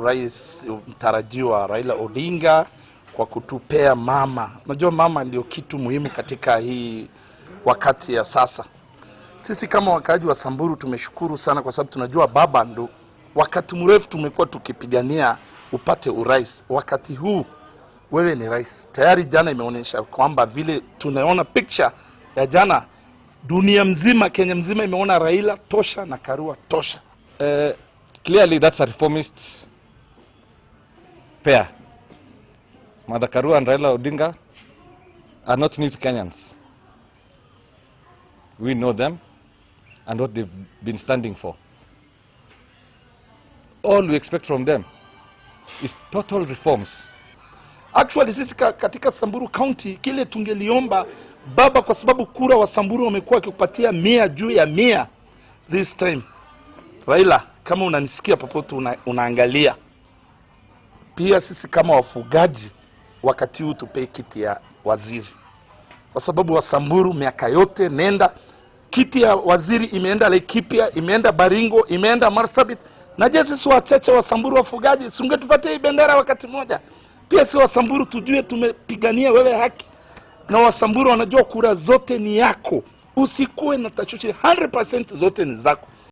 Rais mtarajiwa Raila Odinga kwa kutupea mama. Unajua mama ndio kitu muhimu katika hii wakati ya sasa. Sisi kama wakaaji wa Samburu tumeshukuru sana kwa sababu tunajua baba ndo wakati mrefu tumekuwa tukipigania upate urais. Wakati huu wewe ni rais tayari. Jana imeonyesha kwamba vile tunaona picture ya jana, dunia mzima, Kenya mzima imeona Raila tosha na Karua tosha. Clearly that's a reformist pair. Martha Karua and Raila Odinga are not new to Kenyans. We know them and what they've been standing for. All we expect from them is total reforms. Actually sisi katika Samburu County kile tungeliomba baba, kwa sababu kura wa Samburu wamekuwa wakikupatia 100 juu ya 100 this time. Raila, kama unanisikia popote unaangalia, pia sisi kama wafugaji wakati huu tupee kiti ya waziri, kwa sababu Wasamburu miaka yote nenda kiti ya waziri imeenda Laikipia, imeenda Baringo, imeenda Marsabit. Na je, sisi wachache wa Samburu wafugaji, si ungetupatia hii bendera wakati mmoja? Pia si Wasamburu tujue tumepigania wewe haki, na Wasamburu wanajua kura zote ni yako, usikuwe na tashwishi, 100% zote ni zako.